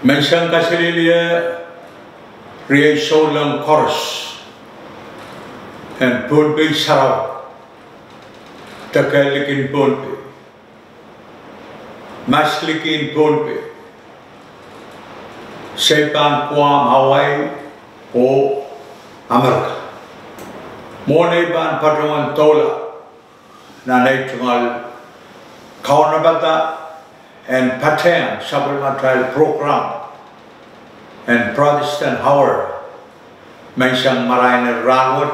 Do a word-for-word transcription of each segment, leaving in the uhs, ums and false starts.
Menseng kaselehlie riei souleng koaros en Pohnpei sarawi, de likin Pohnpei, mas likin Pohnpei, seipan Guam, Hawaii, oh Amerika. Mwohn ei pahn patohwen doula nan ei tungoal kaunopada en patehng sapwellimatail program en Protestant Hour, menseng marain en rahnwet,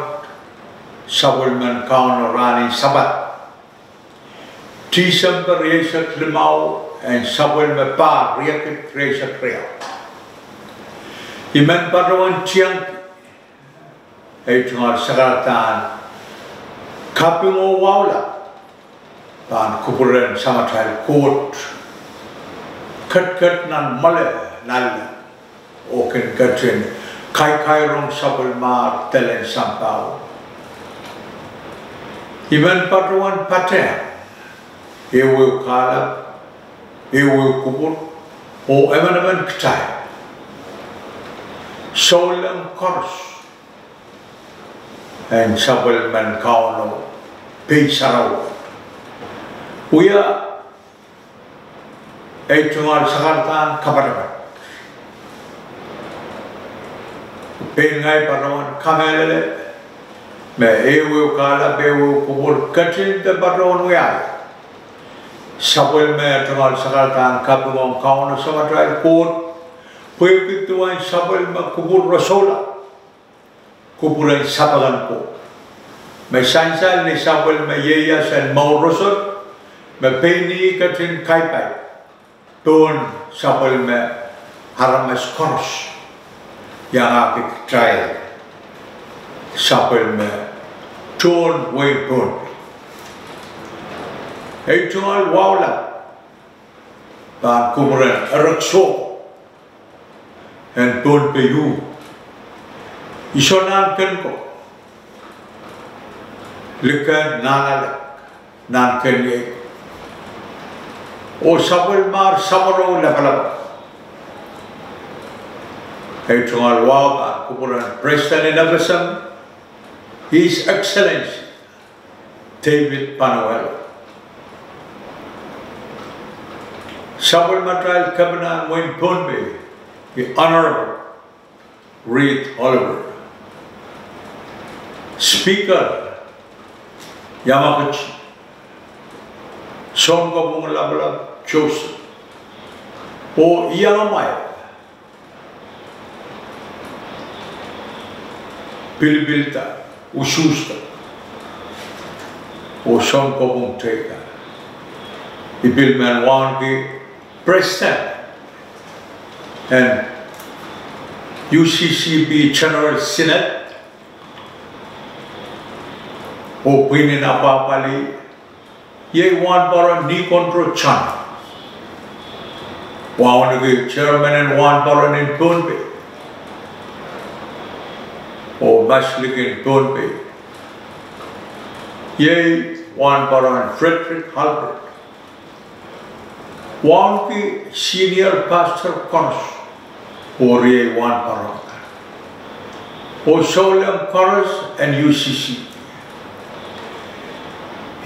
sapwellimen Kauno rahnen Sapad, Tisempe rieisek limau, en sapwellime pahr riekid rieisek riau. I men patohwen tiengki ei tungoal sakaradahn kaping oh wahu lap pahn kupwuren Samatail Koht, ketiket nan mwoale nanleng, oh kin ketin kaikairong sapwellimomwi delen sampah. I men patohwen patehng ehuehu kahlap, ehuehu kupwur, oh emenemen kitail souleng koaros en sapwellimen Kauno pei sarawi, wia ei tungoal sakaradahn kapatapat. Pein ngehi patohwen kamehlele me ehuehu kahlap, ehuehu kupwur ketin de patohwen wiahla sapwellime tungoal sakaradahn kaping ong Kauno Samatail Koht, pwehki duwen sapwellime kupwur rosohla, kupwuren sapeng en Koht, me sansal ni sapwellime ieias en mour roson, me pein ih ketin kapai pohn sapwellime aramas koaros, iangahki kitail sapwellime tohn wehin Pohnpei. Ei tungoal wahu lap pahn kupwuren Erekiso en Pohnpei uh, Iso Nahnken ko, Liken Nahnalek, Nahnken Iei, oh sapwellimomwi samworo lapalap. Ei tungoal wahu pahn kupwuren President en FSM, His Excellency David Panuelo, sapwellimatail Kepina en wehin Pohnpei, the Honorable Reed Oliver, Speaker Yamaguchi, Sounkopwung Lapalap Joseph, oh iamwail pilipilda, usuhsda, oh Sounkopwung Teika. I pil men wauneki President en UCCB General Synod, oh pwihnen apwahpwalih, iei Wahnpoaron Nikondro Chon. Wauneki Chairman en Wahnpoaron en Pohnpei oh mas likin Pohnpei, iei Wahnpoaron Frederick Halbert. Wauneki senior pastor koaros oh riei wahnpoaron, oh souleng koaros en UCC.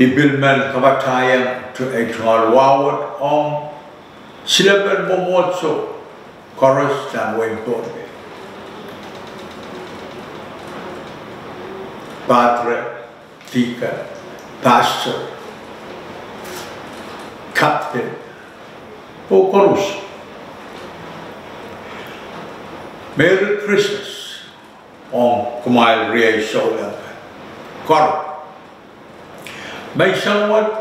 I pil men kapatahieng ei tungoal wahu wet ong silepen mwomwohdiso koaros nan wehin Pohnpei, padre, deacon, pastor, captain, oh koaros. Merry Christmas ong kumwail riei souleng koaros. Menseng wet,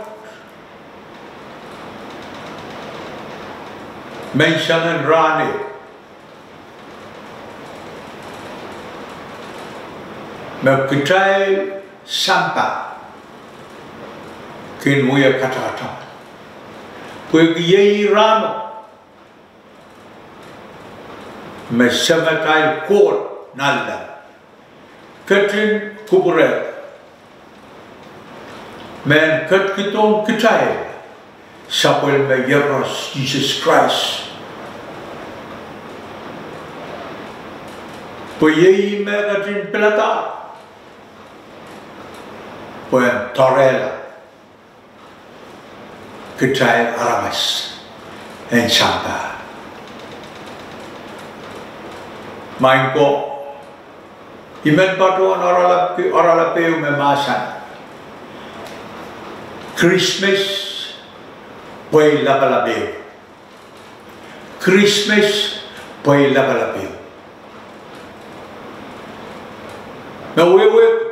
mensengen rahn, me kitail sampah kin wie katakatak, pwehki iei rahno me Samatail Koht nanleng ketin kupwurehda, me en ketikihdohng kitail sapwellime Iehros Sises Krais Pwe iei me ketin pilada, pwehn doarehla kitail aramas en sampah. Maing ko, I men patohwan oaralap, oaralap ehu me mahsanih, Krismas pweilapalap ehu. Krismas pweilapalap ehu. Me wehwehki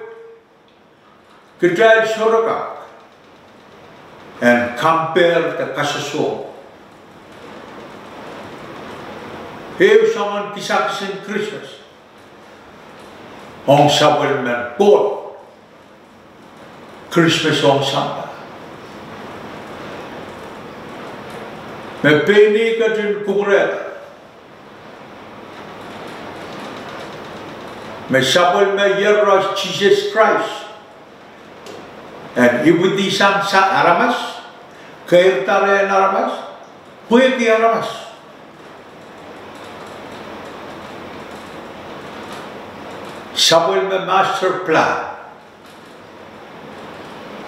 kitail sohte kak en compare de kasosoh. Ehu soangen kisakis en Krismas ong sapwellimen Koht, Krismas ong sampah. Me pein ih ketin kupwurehda me sapwellime ieros Sises Krais en ipwidi sang aramas, keirda rehn aramas, pwehki aramas. Sapwellime master plan,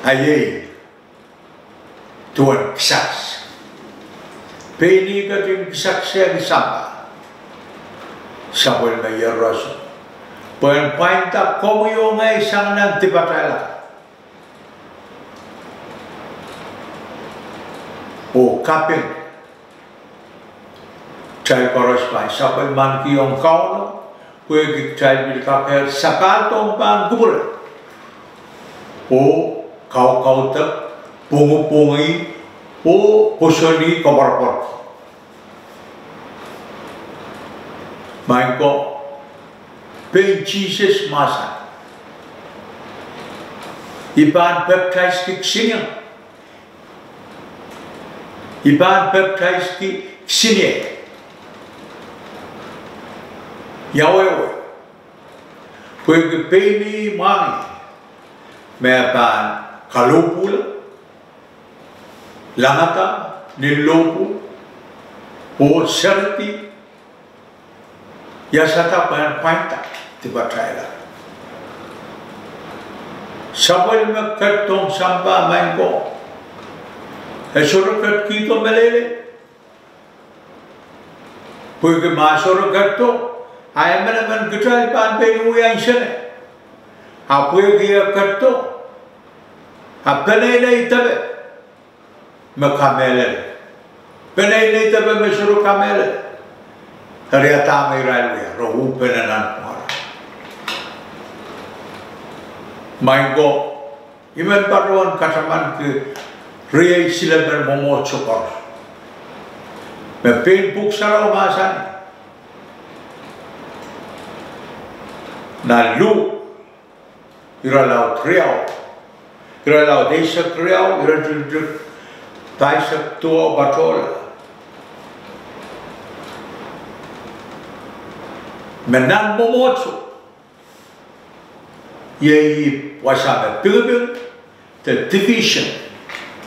a iei duwen kisakis. Pein ih ketin kisakisehki sampah, sapwellime ieroso, pwehn pwainda komwi oh ngehi sang nan dipatail akan, oh kaping kitail koaros pahn sapwellimanikihong Kauno, pwehki kitail pil kakehr sapahl dohng pahn kupwure, oh kaukaudek, pwungipwungi, oh pwosonih koapworopworki. Maing ko, pein Sises mahsanih, I pahn pepdaiski kisinieng. I pahn pepdaiski kisiniei. Ia wehwe? Pwehki pein ih mwahngih me e pahn kalohpwuhla, langada nin lohpwuo, oh seridi, iasada pwehn pwainda dipatail akan. Sapwellime ketidohng sampah, maing ko, e sohte ketikihdo meleilei. Pwehki ma e sohte ketido, a emenemen kitail pahn pein wia nsene. A pwehki e ketido, a peneinei depe me kamehlele, peneinei depe me sohte kamehlele, eri a dahme irail wia? Re uhpene nanpwungara. Maing ko, I men patohwan katamanki riei silepen mwomwohdiso koaros me pein Pwuhk Sarawi mahsanih nan Luk, irelaud riau, irelaud eisek riau, iretikitik pahisek duwau patohla, me nan mwomwohdiso iei wasa me pingiping de division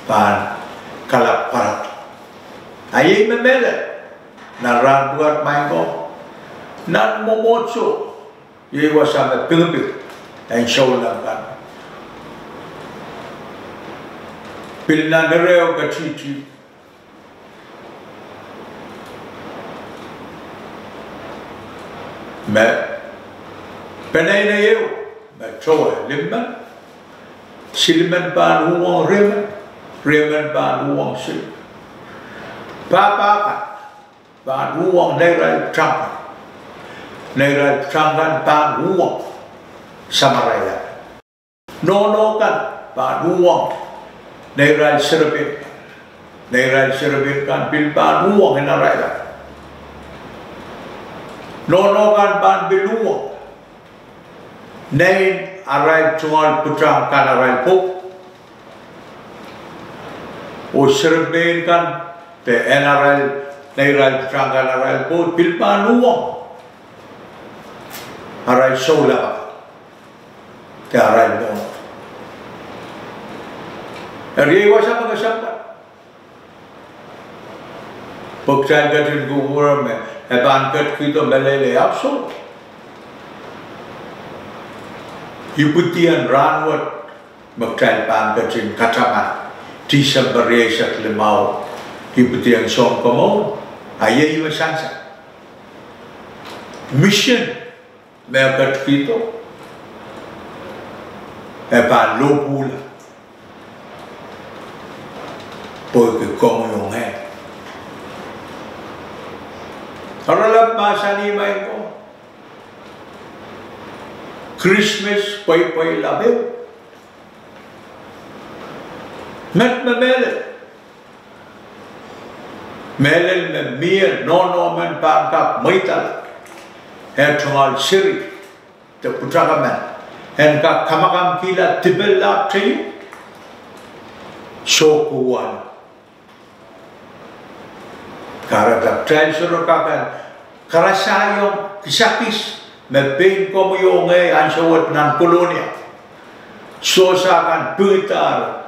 pahn kalapw pwarada. A iei me mehlel nan rahn pwukat, maing ko, nan mwomwohdiso iei wasa me pingiping en souleng kan. Pil nan ire ehu ketihti me peneinei ehu me towe limmen, silimen pahn uhwong riemen, riemen pahn uhwong silimen. Pahpa kan pahn uhwong neirail pwutak kan, neirail pwutak kan pahn uhwong samarail akan. Nohno kan pahn uhwong neirail serepein kan, neirail serepein kan pil pahn uhwong inarail akan. Nohno kan pahn pil uhwong nein arail tungoal pwutak kan arail pwoud, oh serepein kan de en arail, neirail pwutak kan arail pwoud pil pahn uhwong arail souleng akan de arail nohno. Eri iei wasa me kesempwal, pwe kitail ketin kupwure me e pahn ketikihdo meleilei, ahpw soh. Ipwidien rahnwet me kitail pahn ketin kataman Tisempe rieisek limau, ipwidien Sounkomour, a iei me sansal. Misin me ketikihdo, e pahn lohpwuhla pwehki komwi oh ngehi. Oaralap mahsanih, maing ko, Krismas pweipweilap ehu. Met me mehlel, mehlel me mie nohno men pahn kak mweidala, e tungoal seri de pwutak emen, en kak kamakamkihla dipel lap teio, sohte wahn. Kahrehda kitail sohte kak en karasaiong kisakis me pein komwi oh ngehi ansou wet nan Kolonia, sohte kan pwihdahr,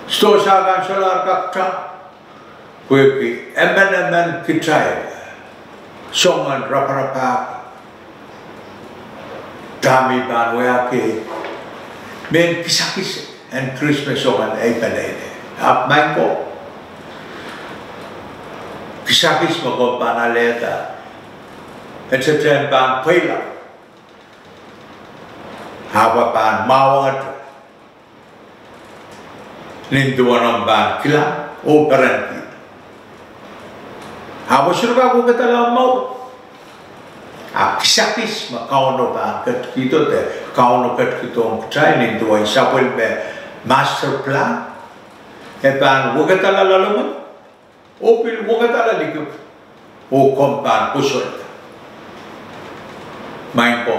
sohte kan solahr kak tang, pwehki emenemen kitail soangen raparapahki dahme I pahn wiahki mehn kisakis en Krismas soangen ei peleile. Ahpw maing ko, kisakis me komw pahn alehda, e sohte pahn pweila, ahpw e pahn mwahuwongete nin duwen omw pahn kilang oh perenkihda. Ahpw e sohte kak wekidala mour. A kisakis me Kauno pahn ketikihdo, de Kauno ketikihdohng kitail nin duwen sapwellime master plan, e pahn wekidala loalomwi, oh pil wekidala liki, oh komw pahn pwoson. Maing ko,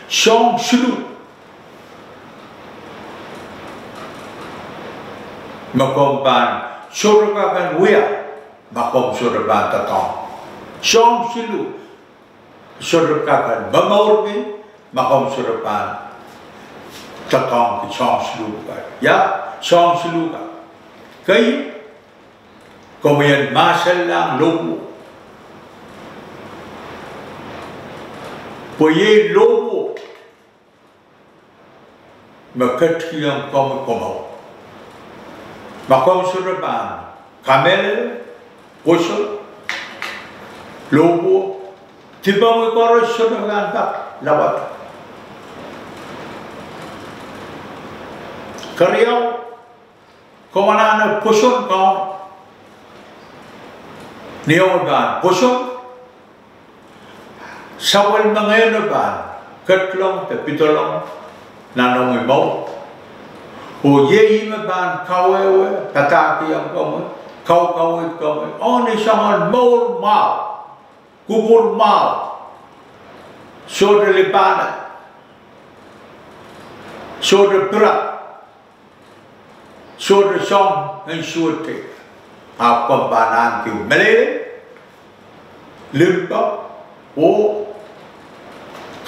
soahng siluh me komw pahn sohte kak en wia ma komw sohte pahn doadoahngki. Soahng siluh sohte kak en momourki ma komw sohte pahn doadoahngki soahng siluh kan. Ia soahng siluh kan? Kei, komwi en mahsellahng lohpwuo, pwe iei lohpwuo me ketikihong komwi komour. Ma komw sohte pahn kamehlele, pwoson, lohpwuo, dipomwi koaros sohte pahn kak lawet. Keriau, komw anahne pwoson Kauno. Ni omw pahn pwoson, sapwellime Ngehno pahn ketlong de pidolong nan omwi mour. Oh iei ih me pahn kawehwe, padahkihong komwi, kaukaweid komwi, oh ni soangen mour mwahu, kupwur mwahu, sohte lipahla, sohte pirak, sohte soang en suwed, ahpw komw pahn ahneki meleilei, limpoak, oh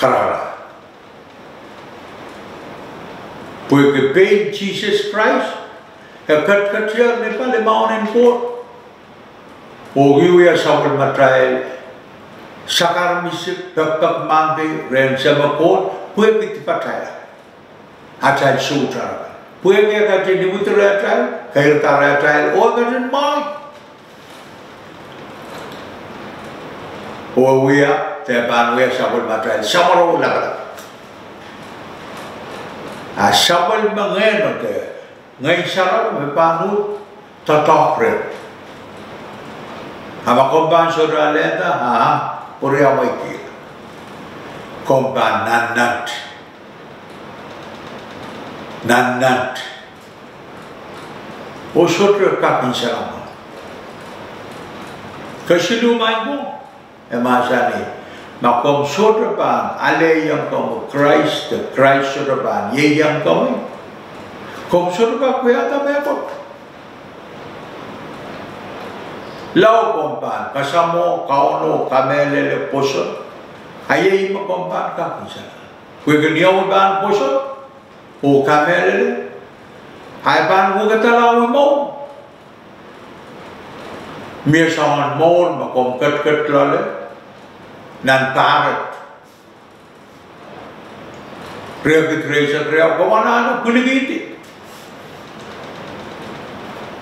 karakara. Pwehki pein Sises Krais, e ketiketier ni palimaun en Koht, oh wia sapwellimatail sakar misik, pekpek, moangki rehn Sahm Koht pwehki dipatail, atail sohte, pwehki e ketin ipwidi rehtail, keirda rehtail, oh e ketin mwahi. Oh e wia, de pahn wia sapwellimatail samworo lapalap. A sapwellime Ngehno de Ngehn Sarawi me pahn uhd doadoahk reh. A ma komw pahn sohte alehda, a, pwuriamweiki, komw pahn nannant, nannant, oh sohte kak insenamwahu. Kesiluh, maing ko, e mahsanih, ma komw sohte pahn alehiong komwi Krais, de Krais sohte pahn ieiang komwi, komw sohte kak wiahda mehkot. Lao komw pahn kasamwo Kauno, kamehlele, pwoson, a iei me komw pahn kak insenamwahu. Pwehki ni omwi pahn pwoson oh kamehlele, a e pahn wekidala omwi mour. Mie soangen mour me komw ketiket loale, nan pahr et. Riekid rieisek riau, ke anahne pwilikihdi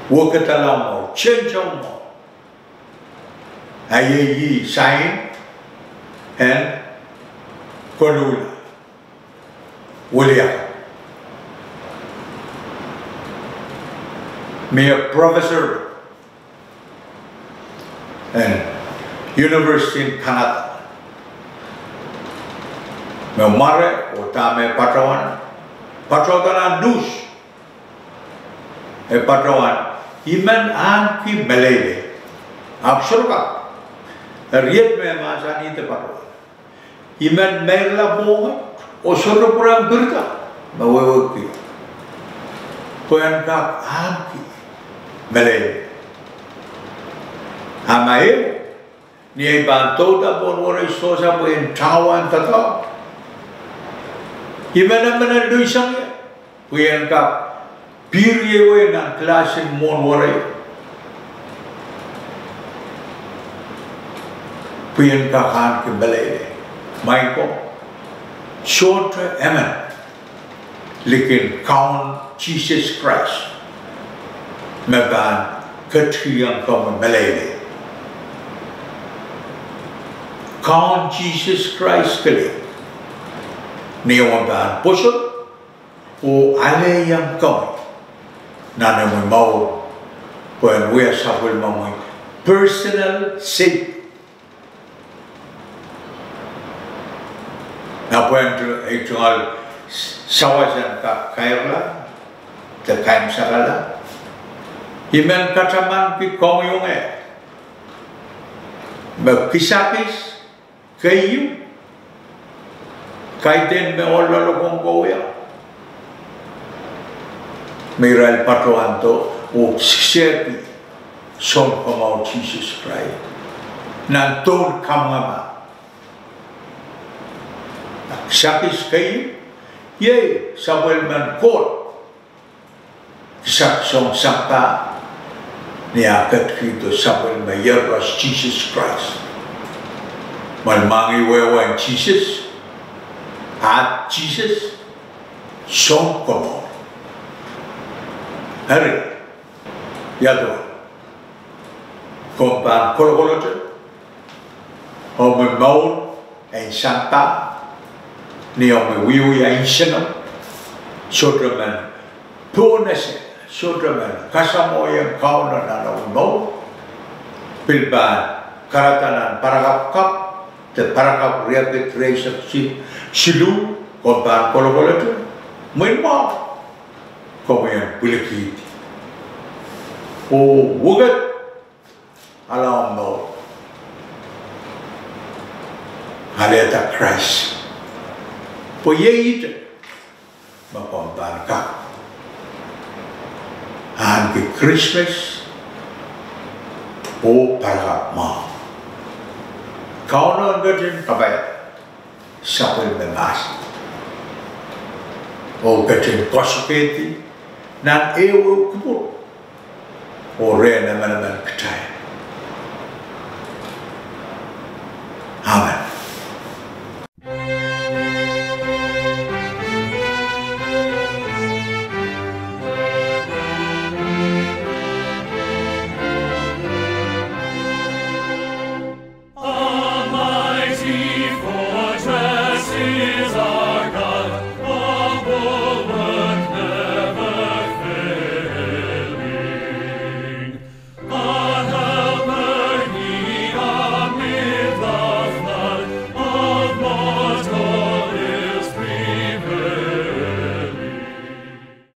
wekidala mwo, chenjo mwo. A iei sign en koluhla. Wiliakapw, mie professor en University en Canada me mware, oh dahme patohwan, patohda nan nuhs, e patohwan, I men ahneki meleilei, ahpw sohte kak. Eri iet me mahsanih de patohwan: I men meirla pwohnget oh sohte pwurehng pirida me wehwehki, pwe en kak ahneki meleilei. A ma ehu, ni ei pahn douda pohn werei sohsa pwe en tawahn doadoahk, I men emen luhsang ie pwe en kak pihr ie nan kilahs en mwohn werei, pwe en kak ahneki meleilei. Maing ko, sohte emen likin Kaun Sises Krais me pahn ketikihong komwi meleilei. Kaun Sises Krais kelehpw ni omw pahn pwoson oh alehiong komwi nan omwi mour, pwehn wia sapwellimomwi personal Savior. Na pwehn tu ei tungoal sawas en kak kairla de kaimwisekala, I men katamanki komwi onge me kisakis keieu, kaidehn me ohl loalokong ko wia, me irail patohwando oh kisekisehki Sounkomour Sises Krais nan dohn kamwenge. Kisakis keieu iei sapwellimen Koht kisakis ong sampah ni ah ketikihdo sapwellime Iehros Sises Krais. Mwein mwahngih wehwehn Sises, ahd Sises Sounkomour. Eri, ia duwen komw pahn kolokolote omwi mour en sampah ni omwi wiewia nsenoh, sohte men pohnese, sohte men kasamwohiong Kauno nan omwi mour, pil pahn kahrehda nan parakapw kapw de parakapw riekid, rieisek siluh, komw pahn kolokolote, mwein mwahu komwi en pwilikihdi oh wekid ala omw mour, alehda Krais, pwe iei ihte me komw pahn kak ahneki Krismas oh parakapw mwahu. Kauno en ketin kapaiada sapwellime mahsen oh ketin koasoakoahdi nan ehuehu kupwur oh rehn emenemen kitail.